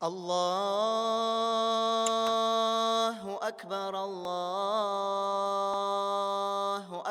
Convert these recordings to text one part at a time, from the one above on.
Аллаһу әкбәр, Аллаһу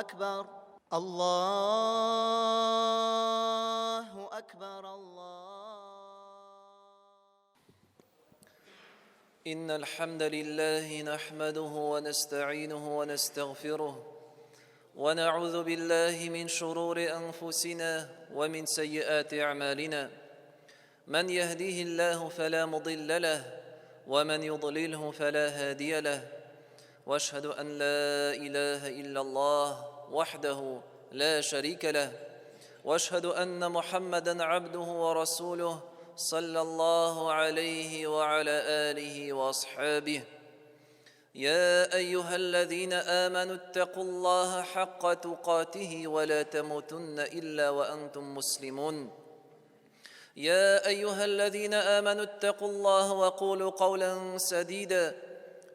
әкбәр, Аллаһу әкбәр, Аллаһу. إن الحمد لله نحمده ونستعينه ونستغفره ونعوذ بالله من شرور أنفسنا ومن سيئات أعمالنا من يهديه الله فلا مضل له ومن يضلله فلا هادي له واشهد ان لا اله الا الله وحده لا شريك له واشهد ان محمدا عبده ورسوله صلى الله عليه وعلى اله واصحابه يا ايها الذين امنوا اتقوا الله حق تقاته ولا تموتن الا وانتم مسلمون يا ايها الذين امنوا اتقوا الله وقولوا قولا سديدا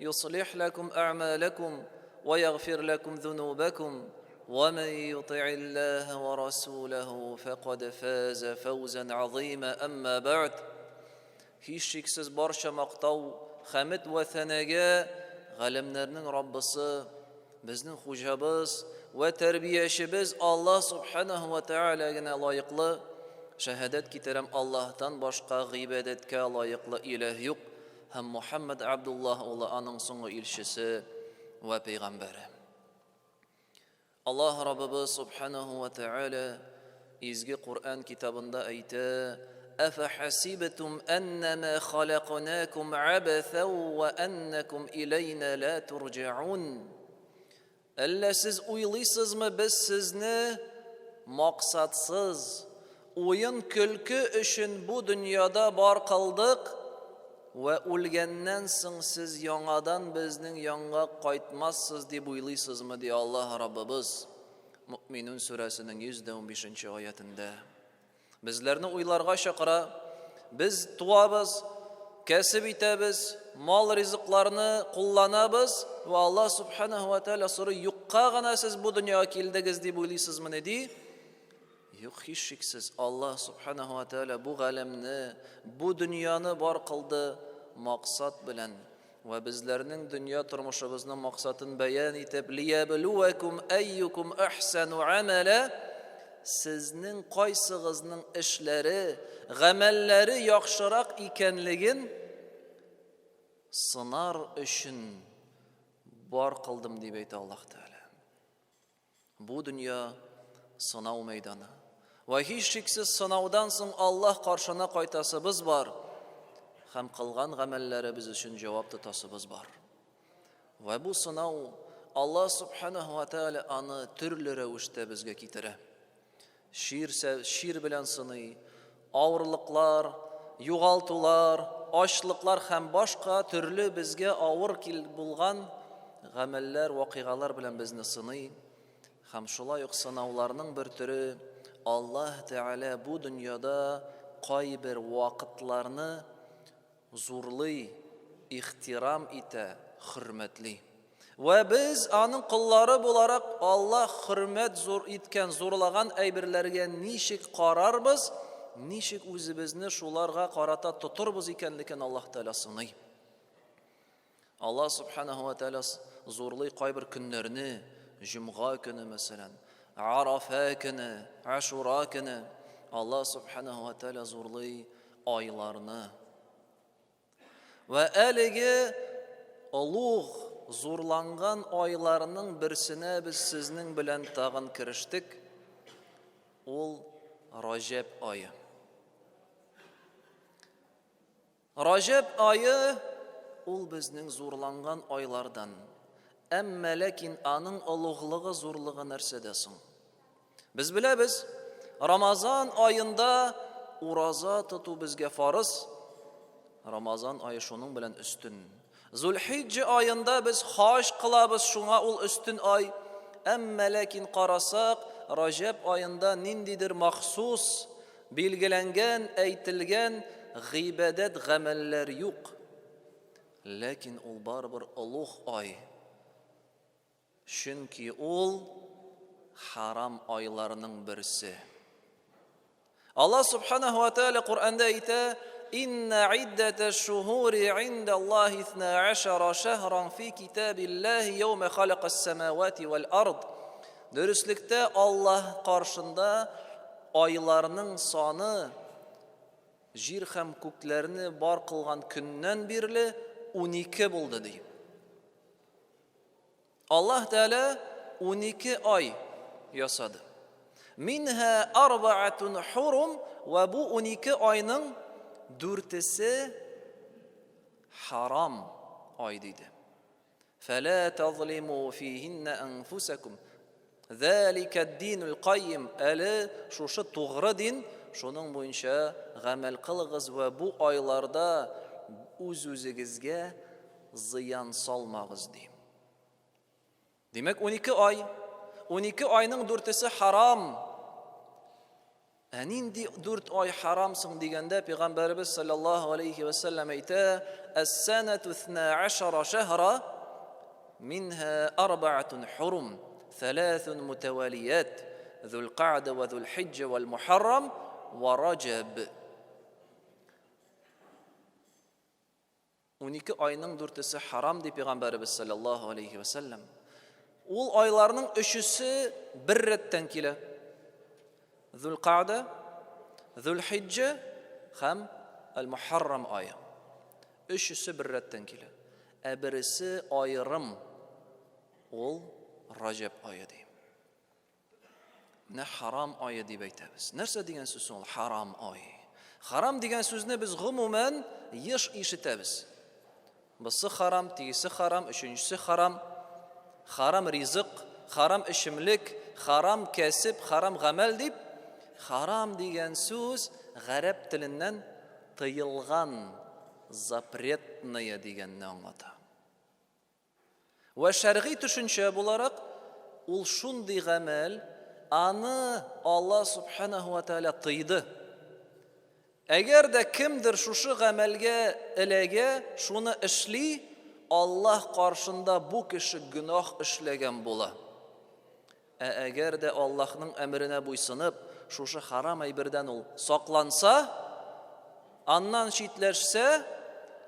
يصلح لكم اعمالكم ويغفر لكم ذنوبكم ومن يطع الله ورسوله فقد فاز فوزا عظيما اما بعد һичшиксез барча мактау хәмед вә сәнәгә галәмнәрнең Раббысы безнең хуҗабыз вә тәрбиячебез Аллаһ субханаһу ва тааля генә лаеклы. Шәһадәт китерәм, Аллаһтан башка гыйбадәткә лаеклы иләһ юк һәм Мухаммад Абдуллаһ улы аның соңгы илчесе вә пәйгамбәре. Аллаһ Раббыбыз субханаһу ва тааля изге Коръән китабында әйтә: "Әфәхәсибтум әннәмә халакнакум абәсән ва әннәкум иләйнә ла турҗаун?" Әллә сез уйлыйсызмы, без сезне максатсыз, уен-көлке өчен бу дөньяда бар кылдык вә үлгәннән соң сез яңадан безнең янга кайтмассыз дип уйлыйсызмы, ди Аллаһ Раббыбыз. Мөэминүн сүрәсенең 115 нче аятендә. Безләрне уйларга чакыра. Без туабыз, кәсеп итәбез, мал ризыкларны кулланабыз вә Аллаһ субханаһу ва тааля сорый, юкка гына сез бу дөньяга килдегез дип уйлыйсызмыни ди? Юк, һичшиксез Аллаһ субханаһу ва тааля бу галәмне, бу дөньяны бар кылды максат белән. Вә безләрнең дөнья тормышыбызның максатын бәян итеп, лиябелүәкүм әйюкүм әхсәну амәлә, сезнең кайсыгызның эшләре, гамәлләре яхшырак икәнлеген сынар өчен бар кылдым, дип әйтә Аллаһ Тәгалә. Бу дөнья сынау мәйданы. Вә һичшиксез сынаудан соң Аллаһ каршына кайтасыбыз бар һәм кылган гамәлләребез өчен җавап тотасыбыз бар. Вә бу сынау Аллаһ субханаһу ва тааля аны төрле рәвештә безгә китерә. Чир, чир белән сыный, авырлыклар, югалтулар, ачлыклар һәм башка төрле безгә авыр кил булган гамәлләр, вакыйгалар белән безне сыный. Һәм шулай ук сынауларның бер төре Аллаһ Тәгалә бу дөньяда кайбер вакытларны зурлый, ихтирам итә, хөрмәтли. Вә без аның коллары буларак Аллаһ хөрмәт зур иткән, зурлаган әйберләргә ничек карарбыз, ничек үзебезне шуларга карата тотырбыз икәнлеген Аллаһ Тәгалә сыный. Аллаһ Субханаһу ва Тәгалә зурлый кайбер көннәрне, җомга көне мәсәлән, Арафа көне, Ашура көне. Аллаһ Субханаһу ва Тәгалә зурлый айларны. Вә әлеге олуг зурланган айларның берсенә без сезнең белән тагын керештек. Ул Раҗәб ае. Раҗәб ае ул безнең зурланган айлардан. Әмма ләкин аның олуглыгы, зурлыгы нәрсәдә соң? Без беләбез, Рамазан аенда ураза тоту безгә фарыз. Рамазан ае шуның белән өстен. Зулхиджа аенда без хаҗ кылабыз, шуңа ул өстен ай. Әмма ләкин карасак, Раҗәб аенда ниндидер махсус билгеләнгән, әйтелгән гыйбадәт гамәлләр юк. Ләкин ул барыбер олуг ай. Чөнки ул харам айларның берсе. Аллаһ субханаһу ва тааля Коръәндә әйтә: Инна иддәтә шухури инда Аллаһи 12 шәһран фи китабиллаһи яума халакас самавати вал ард. Дөреслектә Аллаһ каршында айларның саны җир һәм күкләрне бар кылган көннән бирле 12 булды ди. Аллаһ Тәгалә 12 ай ясады. Минһа арбаатун хурум вә бу 12 айның дүртесе харам ай диде. Фәлә тазлиму фиһиннә анфусакум. Залика динул кайим. Әле шушы тугры дин, шуның буенча гамәл кылыгыз вә бу айларда үз-үзегезгә зыян салмагыз ди. Димәк, 12 ай. 12 айның дүртесе харам. Ә нинди дүрт ай харам соң дигәндә, Пәйгамбәребез саллаллаһу алейхи ва саллям әйтә: "Әс-санату 12 шәһра минһа арбаатун хурум, thalatун мутавалият, Зулкаъда ва Зулхиджа вал Мухаррам ва Раҗаб." 12 айның дүртесе харам ди пәйгамбәребез саллаллаһу алейхи ва саллям. Ул айларның өчесе бер рәттән килә. Зулкаъда, Зулхиджа һәм Аль-Мухаррам ае. Өчесе бер рәттән килә. Ә бересе аерым, ул Раҗәб ае ди. Менә харам ае дип әйтәбез. Нәрсә дигән сүз ул харам ай? Харам дигән сүзне без гомумән еш ишетәбез. Бусы харам, тегесе харам, өченчесе харам. Харам ризык, харам эчемлек, харам кәсеп, харам гамәл дип, харам дигән сүз гарәп теленнән тыелган, запретное дигәнне аңлата. Вә шәргый төшенчә буларак, ул шундый гамәл, аны Алла субханаһу ва тааля тыйды. Әгәр дә кемдер шушы гамәлгә эләгә, шуны эшли, Аллаһ каршында бу кеше гөнаһ эшләгән була. Ә әгәр дә Аллаһның әмеренә буйсынып, шушы харам әйбердән ул сакланса, аннан читләшсә,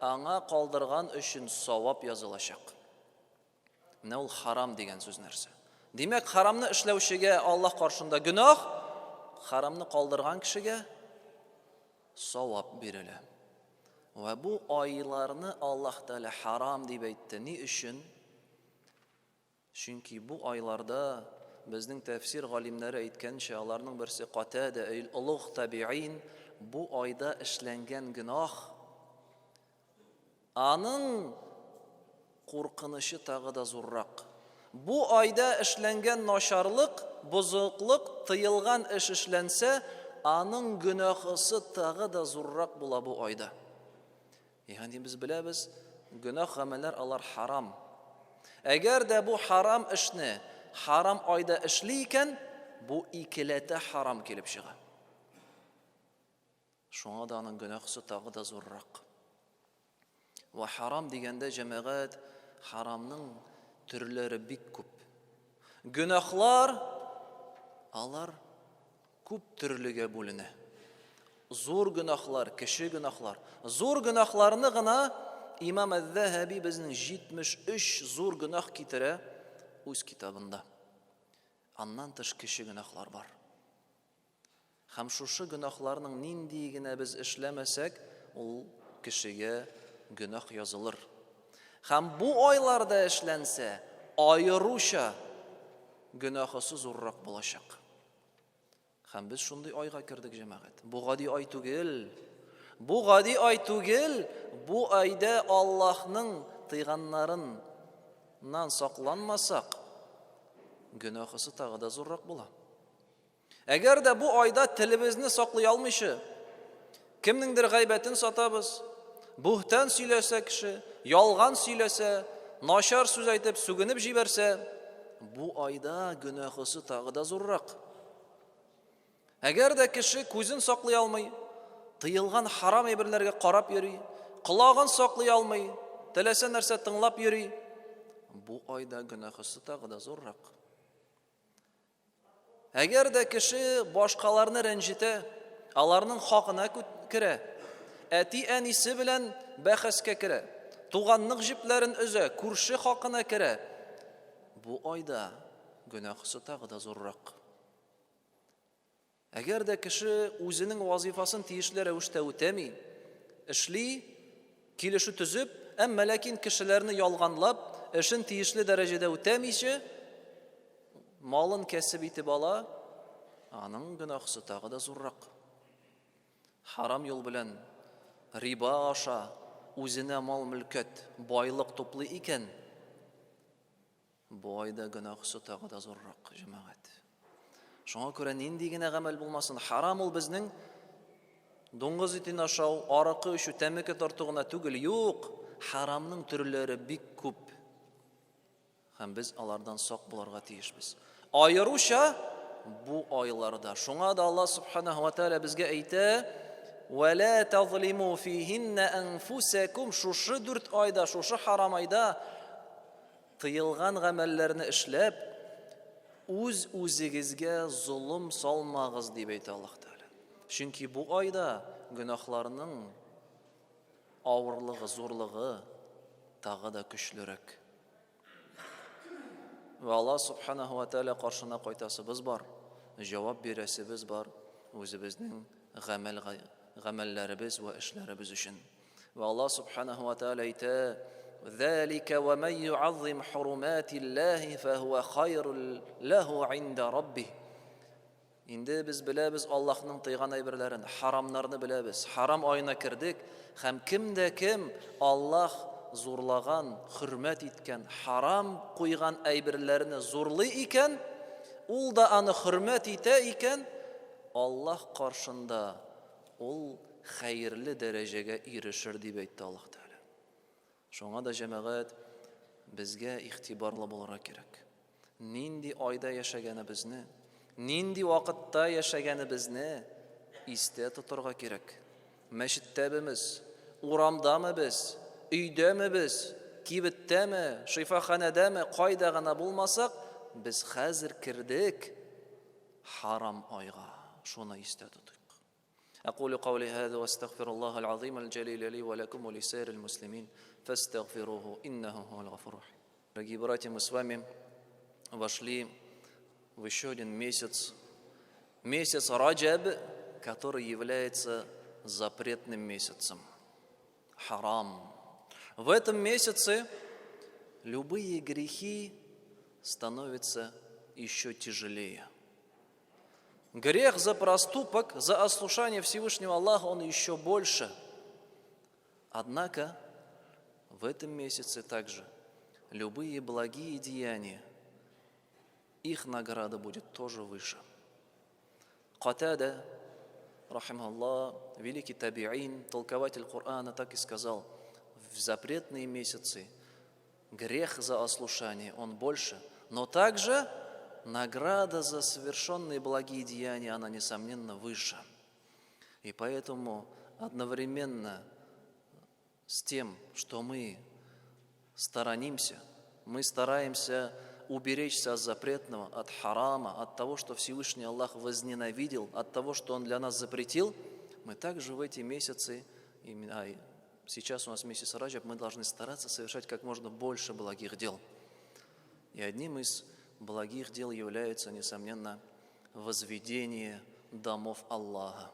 аңа калдырган өчен савап язылачак. Менә ул харам дигән сүз нәрсә. Димәк, харамны эшләүчегә Аллаһ каршында гөнаһ, харамны калдырган кешегә савап бирелә. Вә бу айларны Аллаһ Тәгалә харам дип әйтте. Ни өчен? Чөнки бу айларда, безнең тәфсир галимнәре әйткәнчә, аларның берсе Катада, олуг табиин, бу айда эшләнгән гөнаһ, аның куркынычы тагы да зуррак. Бу айда эшләнгән начарлык, бозыклык, тыелган эш эшләнсә, аның гөнаһысы тагы да зуррак була бу айда. Ягъни без беләбез, гөнаһ гамәлләр алар харам. Әгәр дә бу харам эшне харам айда эшли икән, бу икеләтә харам килеп чыга. Шуңа да аның гөнаһысы тагы да зуррак. Вә харам дигәндә, җәмәгать, харамның төрләре бик күп. Гөнаһлар алар күп төрлегә бүленә. Зур гөнаһлар, кече гөнаһлар. Зур гөнаһларны гына имам әз-Зәһәби безнең 73 зур гөнаһ китерә үз китабында. Аннан тыш кече гөнаһлар бар. Һәм шушы гөнаһларның нинди генә без эшләмәсәк, ул кешегә гөнаһ язылыр. Һәм бу айларда эшләнсә, аеруча гөнаһысы зуррак булачак. Һәм без шундый айга кердек, җәмәгать. Бу гади ай түгел. Бу гади ай түгел. Бу айда Аллаһның тыйганнарыннан сакланмасак, гөнаһысы тагы да зуррак була. Әгәр дә бу айда телебезне саклый алмыйча, кемнеңдер гайбәтен сатабыз, буһтан сөйләсә кеше, ялган сөйләсә, начар сүз әйтеп сүгенеп җибәрсә, бу айда гөнаһысы тагы да зуррак. Әгәр дә кеше күзен саклый алмый, тыелган харам әйберләргә карап йөри, колагын саклый алмый, теләсә нәрсә тыңлап йөри, бу айда гөнаһысы тагы да зуррак. Әгәр дә кеше башкаларны рәнҗетә, аларның хакына керә, әти-әнисе белән бәхәскә керә, туганлык җепләрен өзә, күрше хакына керә. Бу айда гөнаһысы тагы да зуррак. Әгәр дә кеше үзенең вазифасын тиешле рәвештә үтәми, эшли, килешү төзеп, әмма ләкин кешеләрне ялганлап, эшен тиешле дәрәҗәдә үтәмичә, малын кәсеп итеп ала, аның гөнаһысы тагы да зуррак. Харам юл белән риба аша үзенә мал-мөлкәт, байлык туплый икән, Бу айда гөнаһысы тагы да зуррак, җәмәгать. Шуңа күрә нинди генә гамәл булмасын, харам ул безнең дуңгыз итен ашау, аракы эчү, тәмәке тарту гына түгел, юк, харамның төрләре бик күп. Һәм без алардан сак булырга тиешбез. Аеруча бу айларда. Шуңа да Аллаһ субханаһу ва тааля безгә әйтә: "Ва ла тазлиму фихинна анфусакум" Шушы дүрт айда, шушы харам айда Тыелган гамәлләрне эшләп, үз-үзегезгә золым салмагыз, дип әйтә Аллаһ Тәгалә. Чөнки бу айда гөнаһларның авырлыгы, зурлыгы тагы да көчлерәк. Вә Аллаһ Субханаһу ва Тәгалә каршына кайтасыбыз бар, җавап бирәсебез бар үзебезнең гамәл гамәлләребез вә эшләребез өчен. Вә Аллаһ Субханаһу ва Тааля әйтә: "Залика ва ман юаззим хуруматиллаһи фахуа хайрул лаху инда раббих." Инде без беләбез Аллаһның тыйган әйберләрен, харамнарны беләбез. Харам аена кердек һәм кем дә кем Аллаһ зурлаган, хөрмәт иткән, харам куйган әйберләрне зурлый икән, ул да аны хөрмәт итә икән, Аллаһ каршында Ул хәерле дәрәҗәгә ирешер, дип әйтте Аллаһ Тәгалә. Шуңа да, җәмәгать, безгә игътибарлы булырга кирәк. Нинди айда яшәгәнебезне, нинди вакытта яшәгәнебезне истә тотарга кирәк. Мәчеттәме без, урамдамы без, өйдәме без, кибеттәме, шифаханәдәме, кайда гына булмасак, без хәзер кердек харам айга. Шуны истә тотыйк. أقول قولي هذا واستغفر الله العظيم الجليل لي ولكم ولسائر المسلمين فاستغفروه إنه هو الغفور الرحيم. Дорогие братья, мы с вами вошли в еще один месяц, месяц Раджаб, который является запретным месяцем. Харам. В этом месяце любые грехи становятся еще тяжелее. Грех за проступок, за ослушание Всевышнего Аллаха, он еще больше. Однако в этом месяце также любые благие деяния, их награда будет тоже выше. Катада, рахималлах, великий табиин, толкователь Корана, так и сказал, в запретные месяцы грех за ослушание, он больше, но также награда за совершенные благие деяния, она, несомненно, выше. И поэтому одновременно с тем, что мы сторонимся, мы стараемся уберечься от запретного, от харама, от того, что Всевышний Аллах возненавидел, от того, что Он для нас запретил, мы также в эти месяцы, сейчас у нас месяц Раджаб, мы должны стараться совершать как можно больше благих дел. И одним из благих дел является, несомненно, возведение домов Аллаха.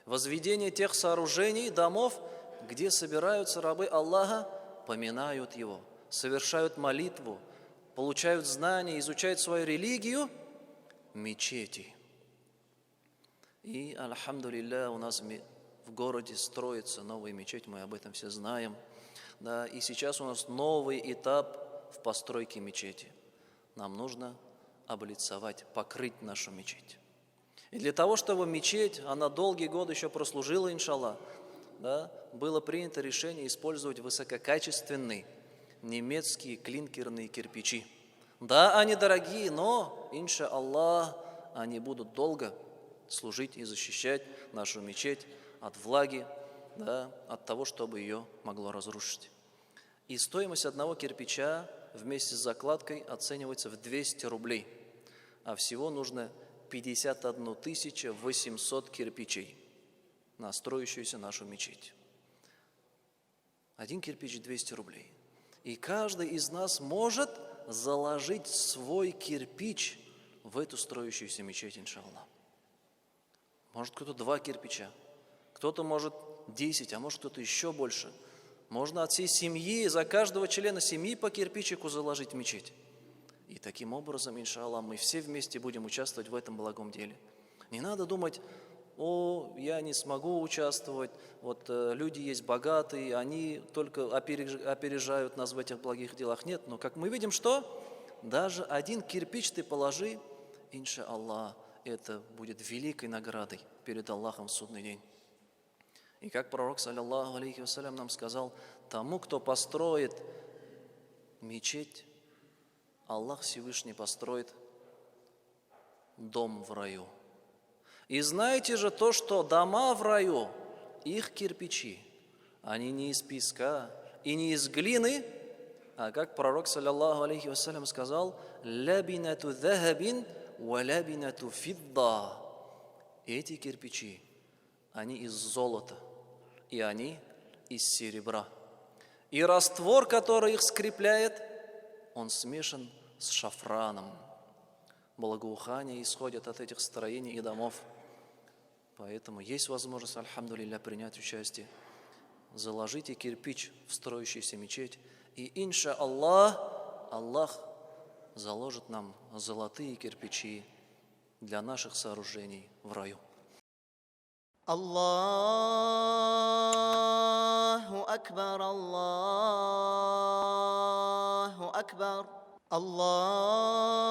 Возведение тех сооружений, домов, где собираются рабы Аллаха, поминают Его, совершают молитву, получают знания, изучают свою религию, мечети. И, альхамдулилля, у нас в городе строится новая мечеть, мы об этом все знаем. Да, и сейчас у нас новый этап в постройке мечети. Нам нужно облицовать, покрыть нашу мечеть. И для того, чтобы мечеть, она долгие годы еще прослужила, иншаллах, да, было принято решение использовать высококачественные немецкие клинкерные кирпичи. Да, они дорогие, но, инша Аллах, они будут долго служить и защищать нашу мечеть от влаги, да, от того, чтобы ее могло разрушить. И стоимость одного кирпича вместе с закладкой оценивается в 200 рублей, а всего нужно 51 800 кирпичей. на строящуюся нашу мечеть. Один кирпич 200 рублей. И каждый из нас может заложить свой кирпич в эту строящуюся мечеть, иншаллах. Может, кто-то два кирпича, кто-то может 10, а может, кто-то еще больше. Можно от всей семьи, за каждого члена семьи по кирпичику заложить в мечеть. И таким образом, иншаллах, мы все вместе будем участвовать в этом благом деле. Не надо думать, о, я не смогу участвовать, вот люди есть богатые, они только опережают нас в этих благих делах. Нет, но как мы видим, что даже один кирпич ты положи, иншаллах, это будет великой наградой перед Аллахом в судный день. И как пророк, саллиллаху алейхи вассалям, нам сказал, тому, кто построит мечеть, Аллах Всевышний построит дом в раю. И знаете же то, что дома в раю, их кирпичи, они не из песка и не из глины, а как пророк, саллиллаху алейхи вассалям, сказал, «Лябинату захабин ва лябинату фидда». Эти кирпичи, они из золота, и они из серебра. И раствор, который их скрепляет, он смешан с шафраном. Благоухание исходит от этих строений и домов. Поэтому есть возможность, альхамдулилля, принять участие. Заложите кирпич в строящуюся мечеть, и инша Аллах, Аллах заложит нам золотые кирпичи для наших сооружений в раю. Аллаху акбар, Аллаху акбар, Аллаху